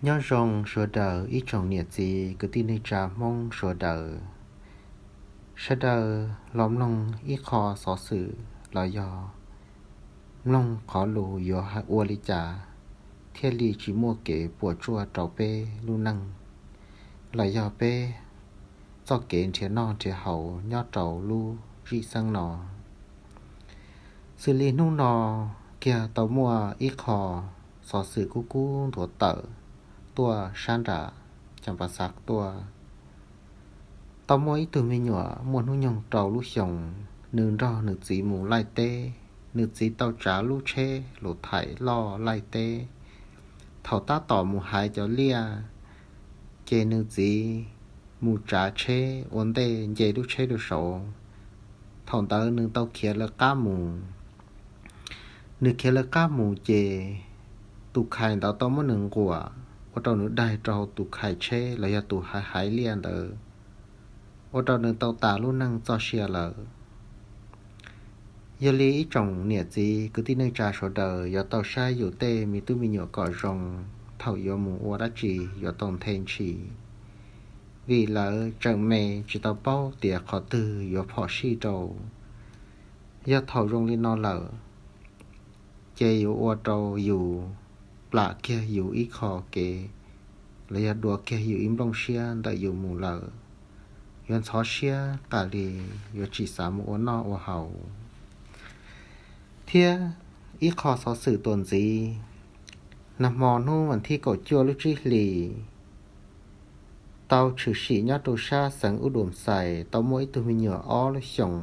Nyob zoo sawv daws ib tsoom niam txiv kwv tij neej tsa Hmoob sawv daws. Sawv daws los mloog ib qho xov xwm los yog mloog qhov lus yuav ua li cas thiaj li tsis muaj kev puas tsuaj rau peb lub neej los yog peb txoj kev nrhiav noj nrhiav haus nyob rau lub zim xeeb no. Xws li hnub no kiag tau muaj ib qho xov xwm kub kub nthuav tawm tuaj sab nram Cam Pas Xav tuaj. Tau muaj ib tug me nyuam muaj hnub nyoog rau lub xyoos, nws nrog nws txiv mus laij teb. Nws txiv tau tsav lub tsheb lus thaim loj laij teb. Thaum tab tom mus hais cov liaj, ces nws txiv mus tsav tsheb ua ntej nce lub tsheb rau saud. Thaum ntawd nws tau khiav lawv qab mus. Nws khiav lawv qab mus ces tus khais ntawd tau muab nws nquam ua rau nws daig rau hauv tus khais tsheb los yog tus hais hais liaj ntawd, ua rau nws tau tas lub neej txoj sia lawm. Yog li ib tsoom niam txiv kwv tij neej tsa sawv daws yuav tau saib yus tej me tub me nyuam kom zoo thaum yuav mus ua dab tsi yuav tau nthe ntshis, vim lawv tseem me tsis tau paub tias qhov twg yuav phom sij rau. Yog thaum zoo li no lawm, ces yuav ua rau yus plam kiag yus ib qho kev los yog dua kiag yus ib nplooj siab ntawm yus mus lawm. Yuav ntxhov siab tas li, yuav tsis xav mus ua noj ua haus. Thiab ib qho xov xwm tuaj ntxiv, nag hmo hnub vas thib kaum cuaj lub tsib hlis, tau tshwm sim nyob rau sab xeev Ub Dum Xais tau muaj ib tug me nyuam ob lub xyoos.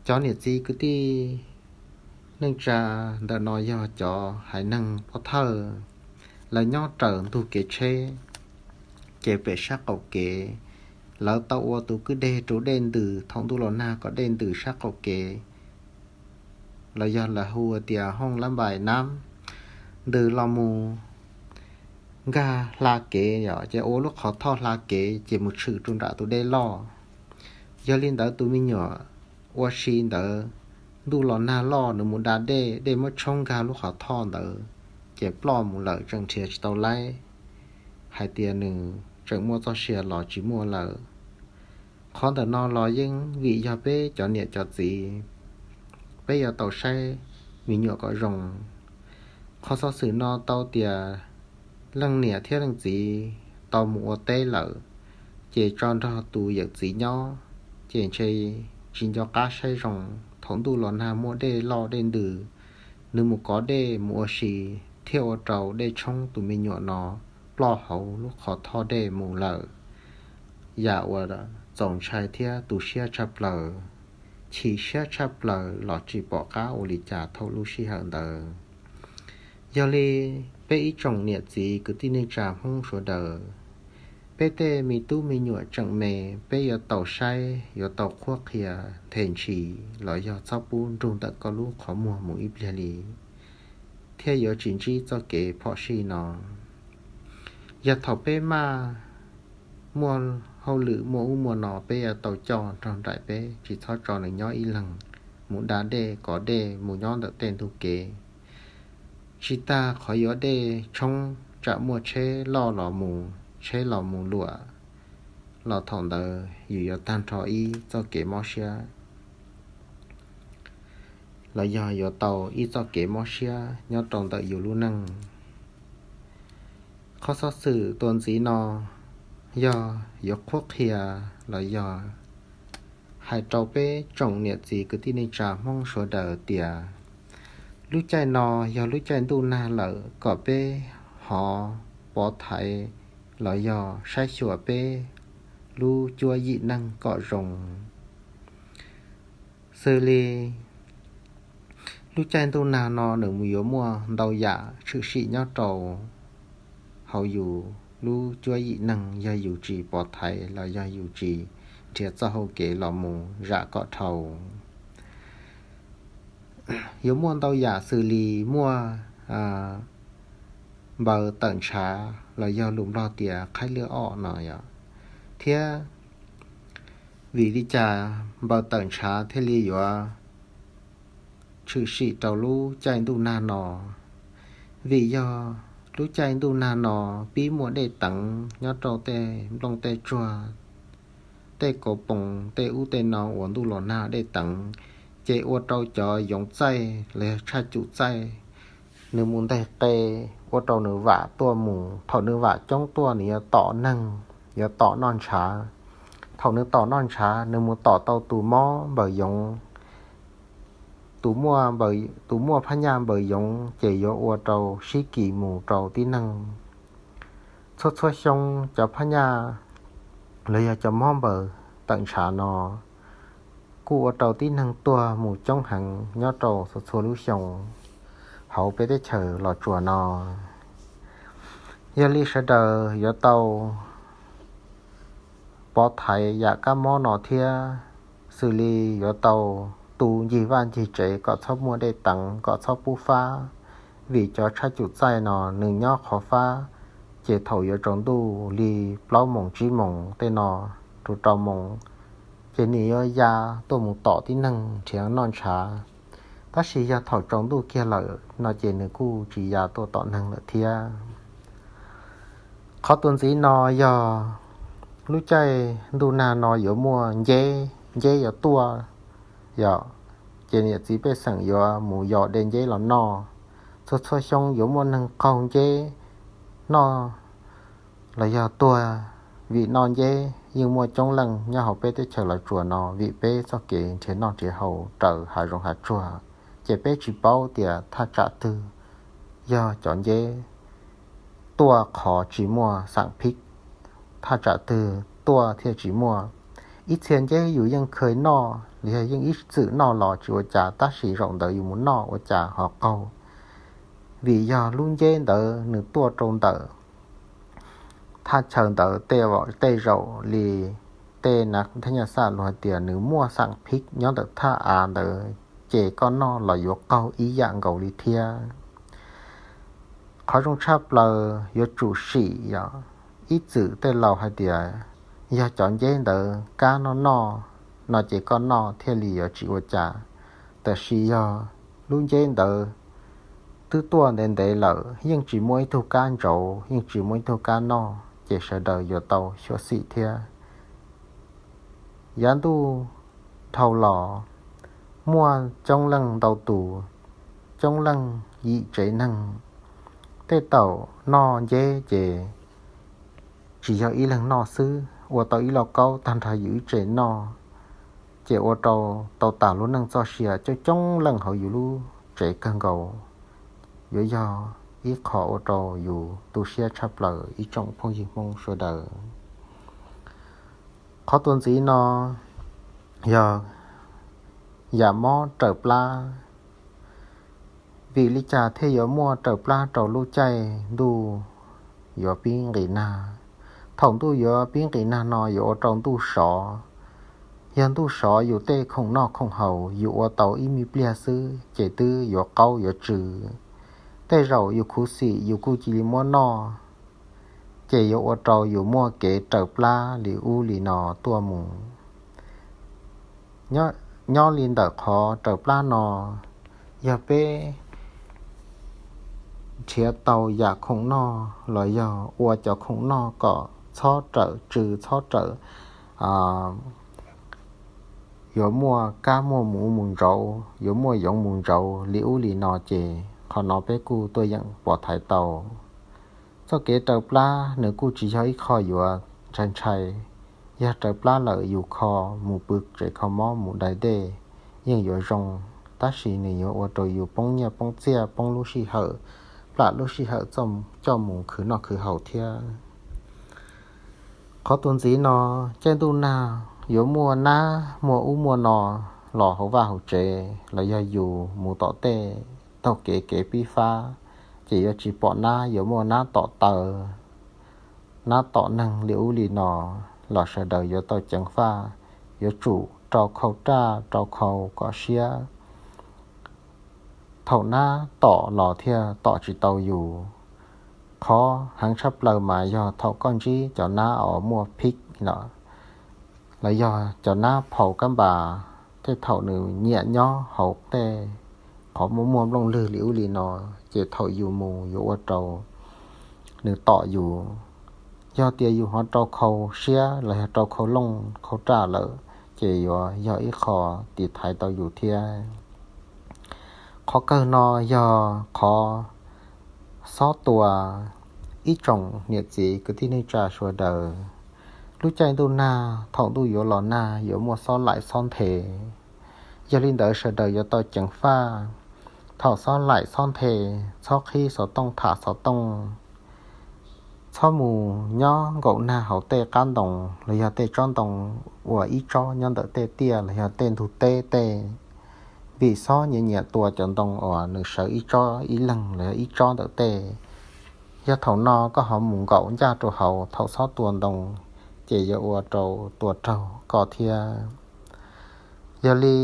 Cov niam txiv kwv tij neej tsa ntawm no yog cov haiv neeg pov thawj, lawv nyob raws ntug kev tsheb, ces pem sab qaum kev lawv tau ua tus kwj deg rau dej ntws thaum ntuj los nag kom dej ntws sab qaum kev los yog lawv hu tias hooj lab npais nab, ntws los mus nkag hla kev yom, ces ua lub qhov thoj hla kev ces mus tshwm rau nram tus dej loj. Yog li ntawd tus me nyuam ua si ntawd, ntuj los nag loj nws mus da dej, dej muab tshoob nkag lub qhov thoj ntawd, ces ploj mus lawm tseem nrhiav tsis tau laib, hais tias nws tseem muaj txoj sia los tsis muaj lawm. Qhov ntawm no los yeej vim yog peb cov niam cov txiv, peb yuav tau saib me nyuam kom zoo. Qhov xov xwm no tau tias leej niam thiab leej txiv tau mus ua teb lawm, ces tso nrog tus yawm txiv nyob, ces ntshe tsis nco qab saib zoo. Thaum ntuj los nag muaj dej loj dej ntws, nws mus kov dej mus ua si, thiaj ua rau dej tshoob tus me nyuam no ploj hauv lub qhov thoj dej mus lawm. Yam uas txaus ntshai thiab tu siab tshaj plaws, chim siab tshaj plaws los tsis pom qab ua li cas thaum lub sij hawm ntawd. Yog li peb ib tsoom niam txiv kwv tij neej tsa Hmoob sawv daws, peb tej me tub me nyuam tseem me, peb yuav tau saib yuav tau qhuab qhia nthe ntshis los yog txhob pub nrug ntawm koj lub qhov muag mus ib pliag li, thiaj yuav tsis ntsib txoj kev phom sij no. Yog thaum peb maj muaj hauj lwm muaj ub muaj no, peb yuav tau coj nrog nraim peb, tsis txhob tso nws nyob ib leeg mus da dej kov dej mus nyob ntawm tej ntug kev. Tsis tag qhov yuav dej tshoob tsam muaj tsheb loj los mus, tsheb los mus luam, los thaum ntawd yus yuav tag nrho ib txoj kev mob siab, los yog yuav tau ib txoj kev mob siab nyob rau ntawm yus lub neej. Qhov xov xwm tuaj ntxiv no yog yuav qhuab qhia los yog hais rau peb tsoom niam txiv kwv tij neej tsa Hmoob sawv daws tias lub caij no yog lub caij ntuj nag lawm kom peb ho pov thaiv los yog saib xyuas peb lub cuab yim neeg kom zoo. Xws li lub caij ntuj nag no nws mus yuav muaj ntau yam tshwm sim nyob rau hauv yus lub cuab yim neeg yog yus tsis pov thaiv los yog yus tsis nrhiav txoj hau kev los mus zam kom dhau. Yuav muaj ntau yam xws li muaj npaws tawm ntshav los yog lus Nplog tias khaib lwj ob no yom, thiab vim li cas npaws tawm ntshav thiaj li yuav tshwm sim rau lub caij ntuj nag no? Vim yog Lub caij ntuj nag no pib muaj dej teev nyob rau tej nplooj tej tsuag, tej kaus poos tej ub tej no uas ntuj los nag dej teev, ces ua rau cov yoov txaij los yog tshaj cum txaij nws mus nteg qe, ua rau nws vam tuaj mus. Thaum nws vam coob tuaj nws yuav tom neeg, yuav tom noj ntshav. Thaum nws tom noj ntshav nws mus tom tau tus mob npaws yoov, tus muaj phab nyaj npaws yoov ces yuav ua rau sib kis mus rau tib neeg. Txhua txhua xyoo cov phab nyaj los yog cov mob npaws tawm ntshav no kuj ua rau tib neeg tuag mus coob heev nyob rau txhua txhua lub xyoo hauv peb teb chaws Los Tsuas no. Yog li sawv daws yuav tau pov thaiv yam kab mob no thiab, xws li yuav tau tu ncig vaj ncig tsev kom txhob muaj dej teev, kom txhob pub fab, vim cov tshaj cum txaij no nws nyob qhov fab, ces thaum yuav tsaus ntuj li plaub moos tsib moos tej no rau rau moos, ces nws yuav ya tuaj mus tom tib neeg nrhiav noj ntshav. Tab sis yog thaum tsaus ntuj kiag lawm no ces nws kuj tsis ya tuaj tom neeg lawm thiab. Qhov tuaj ntxiv no yog lub caij ntuj nag no yuav muaj nceb, nceb yuav tuaj, yog, ces niam txiv pej xeem yuav mus yos dej nceb los noj. Txhua txhua xyoo yuav muaj neeg qaug nceb noj los yog tuag vim noj nceb yeej muaj coob leej nyob hauv peb teb chaws Los Tsuas no, vim peb txoj kev nrhiav noj nrhiav haus raws hav zoov hav tsuag, ces peb tsis paub tias thaj tsam twg yog cov nceb tuaj qhov tsis muaj xam phib, thaj tsam twg tuaj thiaj tsis muaj. Ib txhia nceb yus yeej kheev noj los yog yeej ib txwm noj los tsis ua cas, tab sis zaum ntawd yus mus noj ua cas ho qaug, vim yog lub nceb ntawd nws tuaj rau ntawm thaj chaw ntawd tej, tej zaum li tej nav thab nyaj xaj luag hais tias nws muaj xam phib nyob ntawm thaj av ntawd, ces koj noj los yuav qaug ib yam nkaus li thiab. Qhov zoo tshaj plaws yuav tsum sim yog, ib txwm tej laus hais tias yog cov nceb ntawd kab noj noj no ces koj noj thiaj li yuav tsis ua cas. Tab sis yog lub nceb ntawd twb tuaj ntev ntev lawm yeej tsis muaj ib tug kab ntsauv, yeej tsis muaj ib tug kab noj, ces sawv daws yuav tau xyuam xim thiab. Yav ntuj dhau los, muaj coob leej ntau tus, coob leej yim tsev neeg, tej thaum noj nceb ces tsis yog ib leeg noj xwb, ua tau ib lauj kaub tag nrho yus ib tsev noj, ces ua rau tau tas lub neej txoj sia coob coob leej hauv yus lub tsev kawg nkaus. Yuav yog ib qho ua rau yus tu siab tshaj plaws ib tsoom phooj ywg Hmoob sawv daws. Qhov tuaj ntxiv no yog yam mob raws plab. Vim li cas thiaj yuav muaj raws plab rau lub caij ntuj yuav pib nqis nag? Thaum ntuj yuav pib nqis nag no yuav ua rau ntuj sov. Yog ntuj sov yus tej khoom noj khoom haus yus ua tau ib me pliag xwb ces twb yuav qaub yuav tsw. Tej zaum yus khuv xim yus kuj cia li muab noj, ces yuav ua rau yus muaj kev raws plab li ub li no tuaj mus. Nyob li ntawm qhov raws plab no, yog peb nrhiav tau yam khoom noj los yog ua cov khoom noj kom txhob rawm tsw txhob rawm, yuav muaj kab muaj muv mus ntsauv, yuav muaj yoov mus ntsauv li ub li no ces qhov no peb kuj tuaj yeem pov thaiv tau. Txoj kev raws plab nws kuj tsis yog ib qho yuav ntshai ntshai. Yog raws plab lawm yus kho mus pw tsev kho mob mus dai dej yeej yuav zoo, tab sis nws yuav ua rau yus poob nyiaj poob txiaj poob lub sij hawm, plam lub sij hawm coj mus khwv noj khwv haus thiab. Qhov tuaj ntxiv no, caij ntuj nag yuav muaj nab muaj ub muaj no los hauv vaj hauv tsev los yog yus mus tom tej taug kev kev pib fab, ces yuav tsis pom nab, yuav muaj nab tom taw, nab tom neeg li ub li no, los sawv daws yuav tau ceev faj, yuav tsum rau khau raj rau khau kom siab. Thaum nab tom los thiaj tom tsis tau yus. Qhov heev tshaj plaws mas yog thaum koj ntsib cov nab uas muaj phib no, los yog cov nab phau kab npas, tej thaum nws nyiam nyob hauv tej qhov muaj muaj nplooj lwg li ub li no, ces thaum yus mus yuav ua rau nws tom yus. Yog tias yus ho rau khau siab los yog rau khau looj khau raj lawm, ces yuav yog ib qho tiv thaiv tau yus thiab. Qhov kawg no yog qhov xob tua. Ib tsoom niam txiv kwv tij neej tsa sawv daws, lub caij ntuj nag thaum ntuj yuav los nag yuav muaj xob laim xob nthe. Yog li ntawd sawv daws yuav tau ceev faj. Thaum xob laim xob nthe, txhob qhib xov tooj tham xov tooj. Txhob mus nyob nkaum nag hauv tej qab ntoo los yog tej tsob ntoo uas ib tsob nyob ntawm tej tiaj los yog tej ntug teb tej, vim xob nyiam nyiam tua cov ntoo uas nws sawv ib tsob ib leeg los yog ib tsob ntawm tej. Yog thaum no koj ho mus nkaum ncaj rau hauv thaum xob tua ntoo, ces yuav ua rau tua raug koj thiab. Yog li,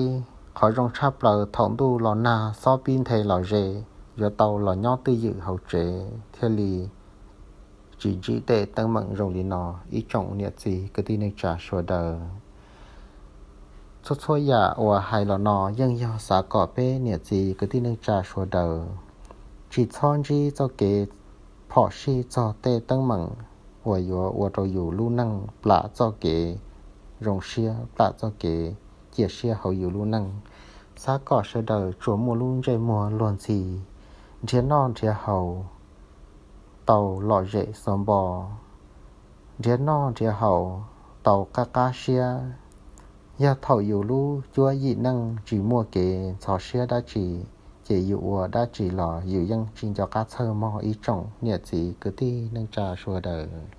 qhov zoo tshaj plaws thaum ntuj los nag xob pib nthe los ze, yuav tau los nyob twj ywm hauv tsev thiaj li tsis ntsib tej teeb meem zoo li no. Ib tsoom niam txiv kwv tij neej tsa sawv daws, txhua txhua yam uas hais los no yeej yog xav kom peb niam txiv kwv tij neej tsa sawv daws tsis txhob ntsib txoj kev phom sij txog tej teeb meem uas yuav ua rau yus lub neej plam txoj kev zoo siab, plam txoj kev cia siab hauv yus lub neej. Xav kom sawv daws tsuas muaj lub ntsej muag luag ntxhi, nrhiav noj nrhiav haus tau lom zem xov npo, nrhiav noj nrhiav haus tau qab qab siab. Yog thaum yus lub cuab yim neej tsis muaj kev ntxhov siab dab tsi, ces yus ua dab tsi los yus yeej tsis nco qab txhawj mog ib tsoom niam txiv kwv tij neej tsa sawv daws.